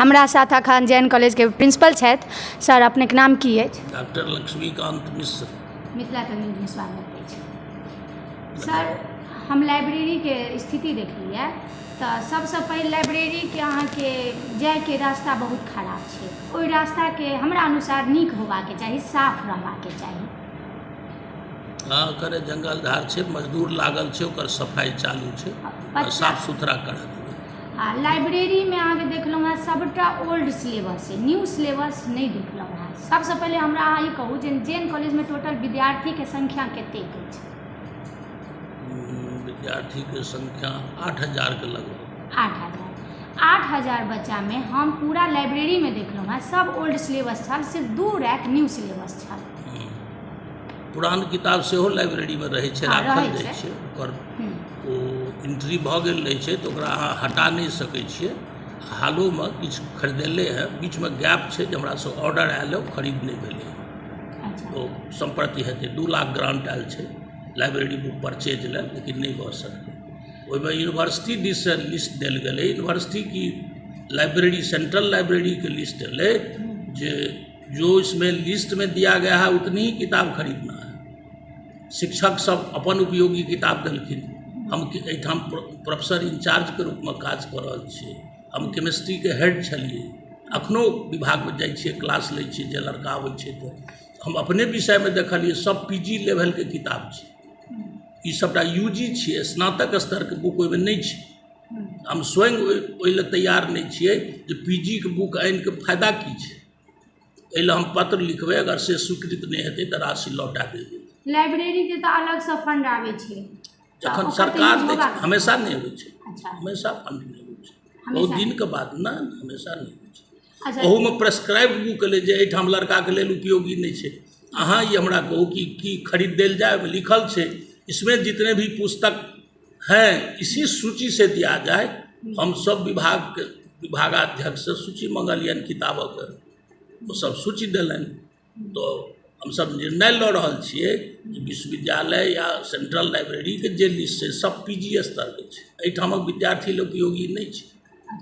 हमरा साथ अखन जैन कॉलेजके प्रिंसिपल छथि। सर, अपनेके नाम की अछि? डॉक्टर लक्ष्मीकान्त मिश्र। मिथिला न्यूजमे स्वागत अछि। सर, हम लाइब्रेरीके स्थिति देखलियै तऽ सबसँ पहिल लाइब्रेरीके अहाँके जाइके रास्ता बहुत खराब छै। ओहि रास्ताके हमरा अनुसार नीक होबाके चाही, साफ रहबाके चाही। हँ, करे जंगल झाड़ छै, मजदूर लागल छै, ओकर सफाइ चालू छै, साफ सुथरा करा देबै। आ लाइब्रेरीमे अहाँके देखलहुँ हेँ सभटा ओल्ड सिलेबस छै, न्यू सिलेबस नहि देखलहुँ हेँ। सबसँ पहिले हमरा अहाँ ई कहू जे जैन कॉलेजमे टोटल विद्यार्थीके संख्या कतेक अछि? विद्यार्थीके संख्या 8000के लगभग। 8000। 8000 बच्चामे हम पूरा लाइब्रेरीमे देखलहुँ हेँ सब ओल्ड सिलेबस छल, सिर्फ 2 रैक न्यू सिलेबस छल। पुरान किताब सेहो लाइब्रेरीमे रहै छै, राखल जाइ छै, ओकर ओ एंट्री भऽ गेल रहै छै तऽ ओकरा अहाँ हटा नहि सकै छियै। हालोमे किछु खरीदले हँ, बीचमे गैप छै जे हमरासँ ऑर्डर आयल हँ, ओ खरीद नहि भेलै हँ। ओ सम्प्रति हेतै। 2 लाख ग्रांट आयल छै लाइब्रेरी बुक परचेज लए, लेकिन नहि भऽ सकलै। ओहिमे यूनिवर्सिटी दिससँ लिस्ट देल गेलै, यूनिवर्सिटी की लाइब्रेरी, सेंट्रल लाइब्रेरीके लिस्ट एलै जे जो इसमें लिस्ट में दिया गया है उतनी ही किताब खरीदना है। शिक्षक सब अपन उपयोगी किताब देलखिन। हम एहिठाम प्रोफेसर इंचार्जके रूपमे काज कऽ रहल छियै। हम केमिस्ट्रीके हेड छलियै, अखनो विभागमे जाइ छियै, क्लास लै छियै, जे लड़का अबै छै तऽ हम अपने विषयमे देखलियै सब पी जी लेवलके किताब छै। ई सबटा यू जी छियै, स्नातक स्तरके बुक ओहिमे नहि छै। हम स्वयं ओहि लए तैयार नहि छियै जे पी जी के बुक आनिकऽ फायदा की छै। एहि लए हम पत्र लिखबै, अगर से स्वीकृत नहि हेतै तऽ राशि लौटा देल जेतै। लाइब्रेरीके तऽ अलगसँ फंड आबै छै। जखन सरकार दै छै, हमेशा नहि अबै छै। हमेशा फंड नहि अबै छै, बहुत दिनके बाद ने, हमेशा नहि अबै छै। ओहूमे प्रेस्क्राइब बुक एलै जे एहिठाम लड़काके लेल उपयोगी नहि छै। अहाँ ई हमरा कहू कि की खरीद देल जाय? ओहिमे लिखल छै, इसमें जितने भी पुस्तक हैं इसी सूची से दिया जाए। हम सब विभागके विभागाध्यक्षसँ सूची मङ्गलियनि किताबक, ओ सब सूची देलनि। तऽ हमसब निर्णय लऽ रहल छियै जे विश्वविद्यालय या सेंट्रल लाइब्रेरीके जे लिस्ट छै सब पी जी स्तरके छै, एहिठामक विद्यार्थी लए उपयोगी नहि छै।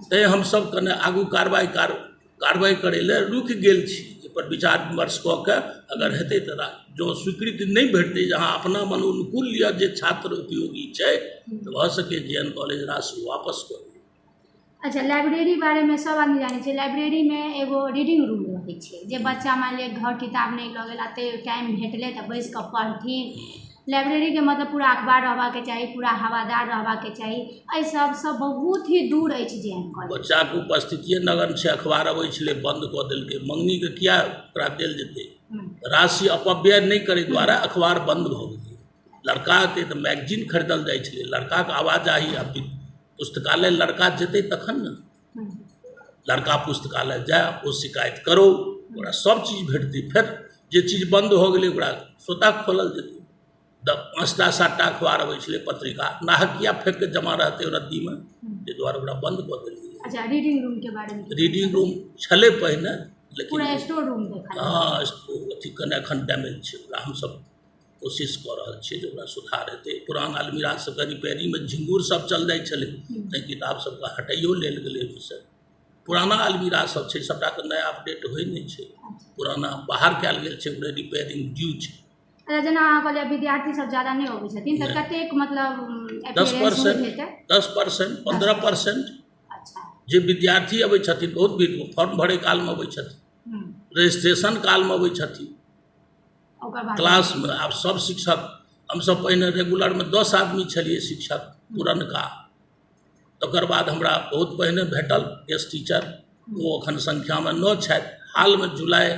तैँ हमसब कने आगू कार्रवाइ करै लए रुकि गेल छी, जाहिपर विचार विमर्श कऽ के अगर हेतै तऽ जँ स्वीकृति नहि भेटतै जे अहाँ अपना मनोनुकूल लिअ जे छात्र उपयोगी छै, तऽ भऽ सकै जे एन कॉलेज राशि वापस कऽ दियै। अच्छा, लाइब्रेरी बारेमे सब आदमी जानै छै। लाइब्रेरीमे एगो रीडिंग रूम रहै छै जे बच्चा मानि लिअ घर किताब नहि लऽ गेल, एतै टाइम भेटलै तऽ बैस कऽ पढ़थिन। लाइब्रेरीके मतलब पूरा अखबार रहबाके चाही, पूरा हवादार रहबाके चाही। एहि सबसँ बहुत ही दूर अछि जे एन कॉलेज। बच्चाके उपस्थितिए नगण्य छै। अखबार अबै छलै, बन्द कऽ देलकै। मङ्गनीके किया ओकरा देल जेतै? राशि अपव्यय नहि करै दुआरे अखबार बन्द भऽ गेलै। लड़का एतै तऽ मैगजीन खरीदल जाइ छलै। लड़काके आवाजाही आ पुस्तकालय लड़का जेतै तखन ने। लड़का पुस्तकालय जाय, ओ शिकायत करो, ओकरा सब चीज भेटतै। फेर जे चीज बन्द भऽ गेलै ओकरा स्वतः खोलल जेतै। 5टा 7टा अखबार अबै छलै, पत्रिका नाहक किया फेक कऽ जमा रहतै रद्दीमे, ताहि दुआरे ओकरा बन्द कऽ देल गेलै। अच्छा, रीडिंग रूम के बारेमे? रीडिंग रूम छलै पहिने, लेकिन पूरा स्टोर रूम देखल? हँ, अथी कने एखन डैमेज छै। ओकरा हमसब कोशिश कऽ रहल छियै जे ओकरा सुधार हेतै। पुरान अलमीरा सबके रिपेयरिंगमे झिङ्गुर सब चल जाइ छलै, तैँ किताब सबके हटाइयो लेल गेलै ओहिसँ। पुराना अलमीरा सब छै, सबटा तऽ नया अपडेट होइ नहि छै, पुराना बाहर कयल गेल छै, ओकरे रिपेयरिंग ड्यू छै। अच्छा, जेना अहाँ कहलियै विद्यार्थी सब ज्यादा नहि अबै छथिन, तऽ कतेक मतलब 10%, 10%, 15%। अच्छा। जे विद्यार्थी अबै छथिन, बहुत भीड़ फॉर्म भरै कालमे अबै छथिन, रजिस्ट्रेशन कालमे अबै छथिन, क्लासमे आब सब शिक्षक। हमसब पहिने रेगुलरमे 10 आदमी छलियै शिक्षक पुरनका, तकर बाद हमरा बहुत पहिने भेटल गेस्ट टीचर, ओ एखन संख्यामे 9 छथि। हालमे जुलाई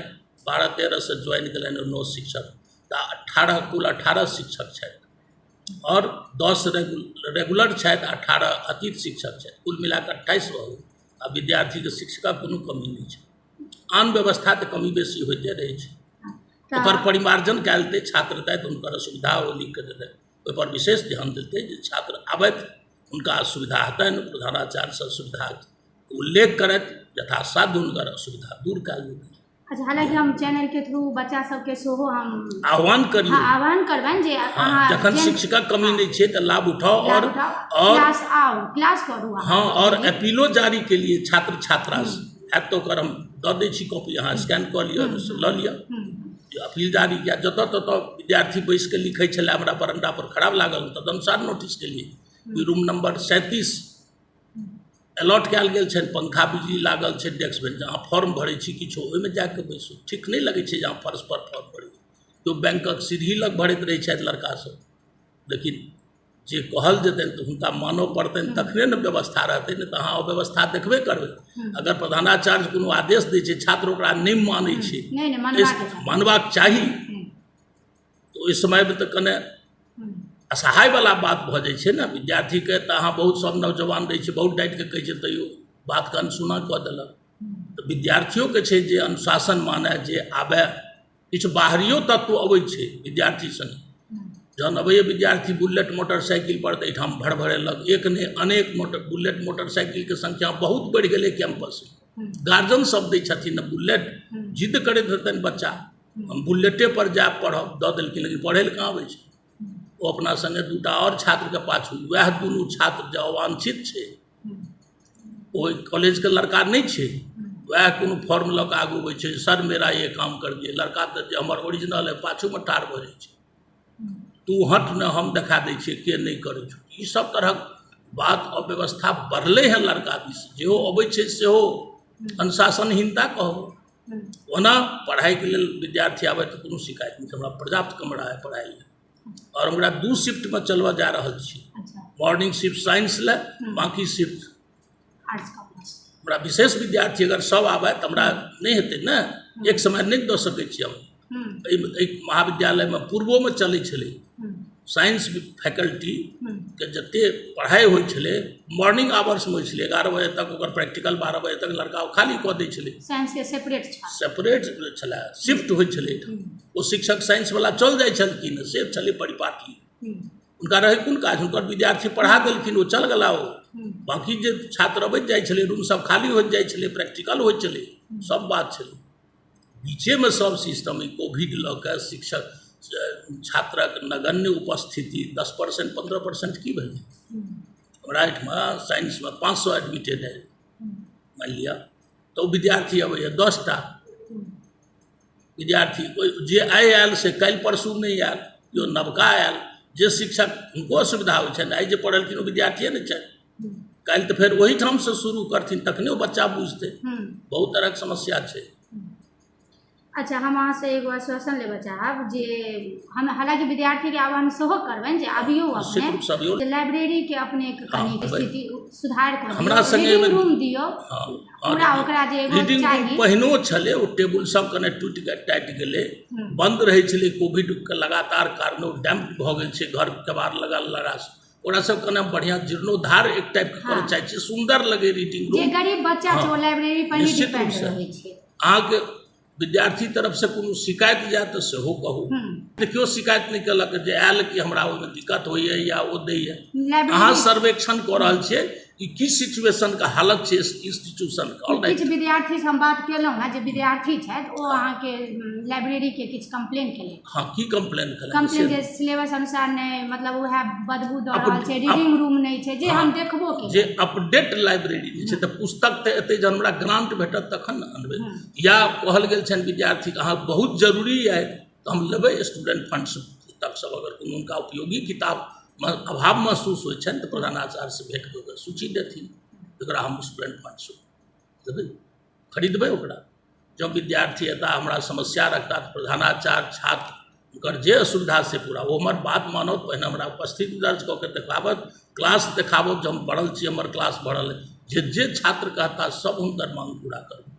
12-13 से ज्वाइन केलनि 9 शिक्षक, तऽ 18, कुल 18 शिक्षक छथि आओर 10 रेगुलर छथि, 18 अतिथि शिक्षक छथि, कुल मिलाकऽ 28 भऽ गेल। आ विद्यार्थीके शिक्षकक कोनो कमी नहि छै। आन व्यवस्था तऽ कमी बेसी होइते रहै छै, ओकर परिमार्जन कयल जेतै। छात्र एतथि, हुनकर असुविधा ओ लिख कऽ देतै, ओहिपर विशेष ध्यान देतै जे छात्र आबथि, हुनका असुविधा हेतनि, प्रधानाचार्यसँ असुविधाके उल्लेख करथि, यथासाध्य हुनकर असुविधा दूर कयल जेतै। अच्छा, हालांकि हम चैनल के थ्रू बच्चा सबके सेहो हम आह्वान करियौ। आह्वान करबनि जे अहाँ जखन शिक्षकक कमी नहि छै तऽ लाभ उठाउ आओर क्लास आउ, क्लास करू। हँ, आओर अपीलो जारी केलियै छात्र छात्रा से, हैत तऽ ओकर हम दऽ दै छी कॉपी, अहाँ स्कैन कऽ लिअ, ओहिसँ लऽ लिअ। अपील जारी किया, जतऽ ततऽ विद्यार्थी बैस कऽ लिखै छलै हमरा बरंडा पर, खराब लागल, तदनुसार नोटिस केलियै कि रूम नंबर 37 अलॉट कयल गेल छनि, पंखा बिजली लागल छै, डेस्क बेंच, अहाँ फॉर्म भरै छी किछो ओहिमे जाके बैसू। ठीक नहि लगै छै जे अहाँ फर्श पर फॉर्म भरै छी। केओ बैंकक सीढ़ी लग भरैत रहै छथि लड़का सब, लेकिन जे कहल जेतनि तऽ हुनका मानऽ पड़तनि, तखने ने व्यवस्था रहतै, नहि तऽ अहाँ अव्यवस्था देखबे करबै। अगर प्रधानाचार्य कोनो आदेश दै छै, छात्र ओकरा नहि मानै छै, मानबाक चाही, तऽ ओहि समयमे तऽ कने असहायवला बात भऽ जाइ छै ने विद्यार्थीके। तऽ अहाँ बहुत सब नौजवान रहै छै, बहुत डाँटिके कहै छै, तैयो बातके अनसुना कऽ देलक। तऽ विद्यार्थियोके छै जे अनुशासन माने, जे आबय। किछु बाहरियो तत्व अबै छै विद्यार्थी सङ्गे, जहन अबैए विद्यार्थी बुलेट मोटरसाइकिल पर तऽ एहिठाम भरभरेलक, एक नहि अनेक बुलेट मोटरसाइकिलके संख्या बहुत बढ़ि गेलै कैंपसमे। गार्जियन सब दै छथिन ने बुलेट, जिद्द करैत हेतनि बच्चा, हम बुलेटे पर जायब पढ़ब, दऽ देलखिन, लेकिन पढ़ै लए कहाँ अबै छै। ओ अपना सङ्गे दूटा आओर छात्रके पाछू, वएह दुनू छात्र जे अवांछित छै, ओहि कॉलेजके लड़का नहि छै, वएह कोनो फॉर्म लऽ कऽ आगू अबै छै, सर मेरा ये काम कर दिए। लड़का तऽ जे हमर ओरिजिनल है पाछूमे ठाढ़ भऽ जाइ छै, तू हट ने, हम देखा दै छियै के नहि करै छौ। ई सब तरहक बात अव्यवस्था बढ़लै हँ लड़का दिस, जेहो अबै छै सेहो अनुशासनहीनता कहब। ओना पढ़ाइके लेल विद्यार्थी आबै तऽ कोनो शिकायत नहि, हमरा पर्याप्त कमरा है पढ़ाइ लेल, आओर हमरा 2 शिफ्टमे चलबऽ जा रहल छी, मॉर्निंग शिफ्ट साइंस लए, बाँकी शिफ्ट हमरा विशेष विद्यार्थी अगर सब आबै तऽ हमरा नहि हेतै ने, एक समय नहि दऽ सकै छी हम। एहि महाविद्यालयमे पूर्वोमे चलै छलै साइंस फैकल्टीके जते पढ़ाइ होइ छलै मॉर्निंग आवर्समे होइ छलै, 11 बजे तक ओकर प्रैक्टिकल, 12 बजे तक लड़का खाली कऽ दै छलै। साइंसके सेपरेट छलै, शिफ्ट होइ छलै। ओ शिक्षक साइंसवला चल जाइ छलखिन, से छलै परिपाटी, हुनका रहै कोन काज, हुनकर विद्यार्थी पढ़ा देलखिन, ओ चल गेला। ओ बाँकी जे छात्र अबैत जाइ छलै, रूम सब खाली होइत जाइ छलै, प्रैक्टिकल होइ छलै, सब बात छलै। बीचेमे सब सिस्टम ई कोविड लऽ कऽ शिक्षक छात्रक नगण्य उपस्थिति 10% 15% की भेलै। हमरा एहिठमा साइंसमे 500 एडमिटेड है मानि लिअ, तऽ ओ विद्यार्थी अबैए 10टा विद्यार्थी, जे आइ आयल से काल्हि परसू नहि आयल, केओ नवका आयल, जे शिक्षक हुनको असुविधा होइ छनि, आइ जे पढ़लखिन ओ विद्यार्थिए नहि छथि, काल्हि तऽ फेर ओहिठामसँ शुरू करथिन तखने ओ बच्चा बुझतै। बहुत तरहक समस्या छै। अच्छा, हम अहाँसँ एगो आश्वासन लेबऽ चाहब जे हम हालाँकि विद्यार्थीके आह्वान सेहो करबनि जे अबियौ अपने लाइब्रेरीके अपने कनि स्थिति सुधार कऽ हमरा सङ्गे रूम दियौ पूरा, ओकरा जे रीडिंग रूम पहिनो छलै, ओ टेबुल सब कने टूटि कऽ टाटि गेलै, बन्द रहै छलै कोविडके लगातार कारण, ओ डैम्प भऽ गेल छै घर केबाड़ लगा लगा, ओकरा सब कने बढ़िआँ जीर्णोद्धार एक टाइपके करऽ चाहै छियै, सुन्दर लगै रीडिंग रूम। जे गरीब बच्चा छै ओ लाइब्रेरी पर निश्चित रूपसँ अहाँके विद्यार्थी तरफसँ कोनो शिकायत जाय तऽ सेहो कहू। देखियौ शिकायत नहि केलक जे आयल कि हमरा ओहिमे दिक्कत होइए या ओ दैए। अहाँ सर्वेक्षण कऽ रहल छियै कि की सिचुएशनके हालत छै इंस्टीट्यूशनके। किछु विद्यार्थीसँ हम बात केलहुँ हँ, जे विद्यार्थी छथि ओ अहाँके लाइब्रेरीके किछु कम्प्लेन केलथि। हाँ, की कम्प्लेन केलथि? कम्प्लेन जे सिलेबस अनुसार नहि, मतलब उएह बदबू दऽ रहल छै, रीडिंग रूम नहि छै, जे हम देखबो केलहुँ जे अपडेट लाइब्रेरी नहि छै। तऽ पुस्तक तऽ एतै, जहन हमरा ग्रांट भेटत तखन ने अनबै। या कहल गेल छनि विद्यार्थीके अहाँ बहुत जरूरी अइ तऽ हम लेबै स्टूडेंट फंडसँ पुस्तक सब, अगर कोनो हुनका उपयोगी किताब अभाव महसूस होइ छनि तऽ प्रधानाचार्यसँ भेंट कऽ कऽ सूची देथिन, एकरा हम स्टूडेंट फंडसँ देबै, खरीदबै ओकरा। जँ विद्यार्थी एता हमरा समस्या रखता तऽ प्रधानाचार्य छात्र हुनकर जे असुविधा से पूरा, ओ हमर बात मानत, पहिने हमरा उपस्थिति दर्ज कऽ के देखाबत, क्लास देखाबत जे हम पढ़ल छी, हमर क्लास भरल है, जे जे छात्र कहता सब हुनकर मांग पूरा करबै।